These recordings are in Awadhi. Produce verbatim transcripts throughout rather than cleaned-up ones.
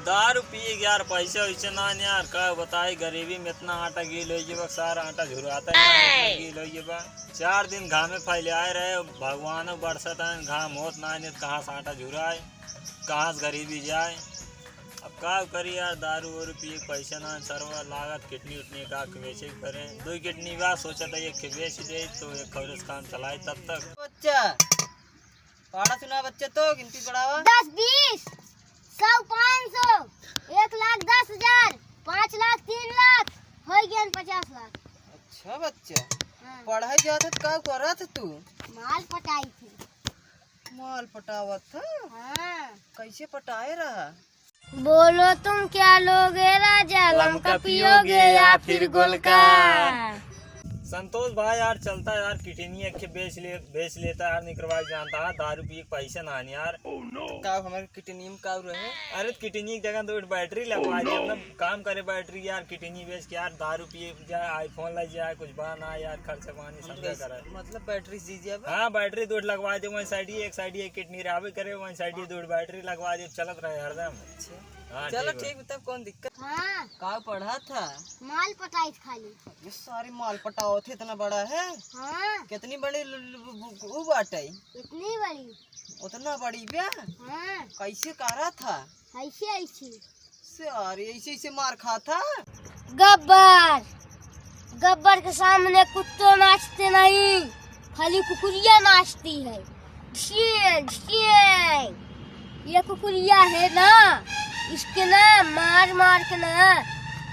दारू पिए के यार पैसा वैसे ना यार, का बताई, गरीबी में इतना आटा गील होइ गया बा, सारा आटा झुराता है, इतना गील होइ गया बा। चार दिन घामे फैलाए रहे, भगवानो बरसत है, घाम होत ना, नहीं तो कहाँ से आटा झुराए, कहाँ से गरीबी जाए। अब का करी यार, दारू वारू पिए के पैसा ना, सरवा लागत किडनी उडनी का के बेचे के परे। दो किडनी बा, सोचा था एक के बेच दे तो एक खौरे से काम चलाए तब तक। बच्चा, पहाड़ा सुना बच्चा, तो गिनती बढ़ावा। दस, बीस, सौ, पाँच सौ, एक लाख दस हजार, पाँच लाख, तीन लाख, होइ गया पचास लाख। अच्छा बच्चा, हाँ। पढ़ाई जात है तो का करत है तू? माल पटाई थी। माल पटावत है? हाँ। कैसे पटाए रहा? बोलो तुम क्या लोगे राजा, लमका पियोगे या फिर गोलका? संतोष भाई यार चलता है यार, किडनी एक बेच ले, बेच लेता है यार, निकरवा के जानता है, दारू पिए के पैसे ना है यार। का हमारे किडनी में का रहे? अरे तो किडनी की जगह दो बैटरी लगवा दे, अपना काम करे बैटरी यार, किडनी बेच के यार दारू पिए जाए, iPhone ले जाए, कुछ बा ना यार, खर्चा पानी समझा करे। मतलब बैटरी दीजिए अब। हाँ, बैटरी दो लगवा दे, वन साइड ही, एक साइड ही एक किडनी रहबे करे, वन साइड ही दो बैटरी लगवा दे, चलत रहे हरदम। अच्छा। हाँ, चलो ठीक बा। ठीक बा, तब कौन दिक्कत? हाँ। का पढ़ा था? माल पटाई खाली। ये सारी माल पटावत है, इतना बड़ा है? हाँ। कितनी बड़ी लु-, लु-, लु-, उ बाटे? इतनी बड़ी। उतना बड़ी बे? हाँ। कैसे करा था? ऐसे, ऐसे। सारे ऐसे, ऐसे मार खा था। गब्बर, गब्बर के सामने कुत्तो नाचते नहीं, खाली कुकुरिया नाचती है। ढिचिया, ढिचिया। ये कुकुरिया है ना, इसके ना मार मार के ना,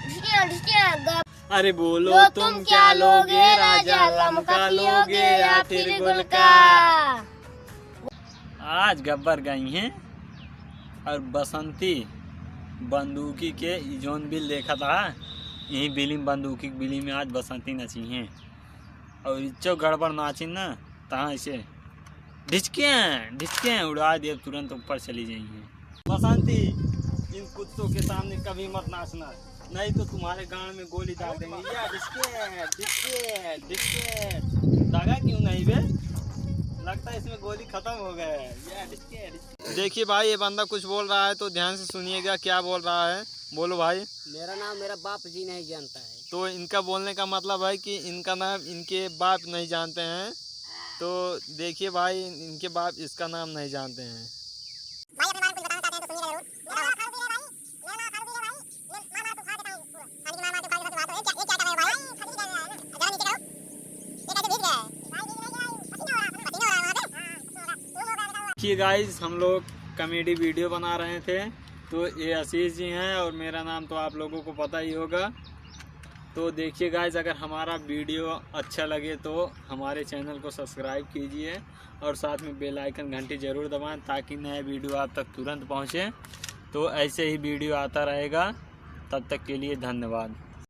ढिचिया, ढिचिया, गब-, अरे बोलो बोलो तुम तुम क्या क्या लोगे लोगे राजा, राजा, लमका लमका पियोगे पियोगे या या फिर फिर गुलका? गुलका? आज गब्बर गई हैं और बसंती बंदूकी के ई जौन बिल देखा था, यही बिली में, बंदूकी के बिली में आज बसंती नची हैं। और इच्चो गड़बड़ नाची ना, तहाँ इसे ढिचके, ढिचके उड़ा दे, तुरंत ऊपर चली जाएंगे। बसंती, इन कुत्तों के सामने कभी मत नाचना, नहीं तो तुम्हारे गांड में गोली डाल देंगे। या ढिचके, ढिचके, ढिचके। दगा क्यों नहीं बे? लगता है इसमें गोली खत्म हो गया है। या ढिचके, ढिचके। देखिए भाई, ये बंदा कुछ बोल रहा है तो ध्यान से सुनिएगा, क्या बोल रहा है। बोलो भाई। मेरा नाम मेरा बाप जी नहीं जानता है। तो इनका बोलने का मतलब है कि इनका नाम इनके बाप नहीं जानते हैं। तो देखिए भाई, इनके बाप इसका नाम नहीं जानते हैं। भाई, अपने बारे में कुछ बताना चाहते हैं तो सुनिएगा जरूर। मेरा नाम फारूक है भाई, मेरा नाम फारूक है भाई, मैं मार मार के उखाड़ देता हूँ इसको। अरे मार मार के उखाड़ देता हूँ, ये क्या, ये क्या कर रहे हो भाई? फटी जा रहा है ना। जरा नीचे करो। ये कैसे भीग गया है? भाई, भीग नहीं गया है, पसीना हो रहा है, पसीना हो रहा है वहाँ पे। हाँ, पसीना हो रहा है। देखिए guys, हम लोग comedy video बना रहे थे, तो ये आशीष जी हैं और मेरा नाम तो आप लोगों को पता ही होगा। तो देखिए guys, अगर हमारा video अच्छा लगे तो हमारे channel को subscribe कीजिए और साथ में bell icon घंटी ज़रूर दबाएं, ताकि नया video आप तक तुरंत पहुँचे। तो ऐसे ही video आता रहेगा, तब तक के लिए धन्यवाद।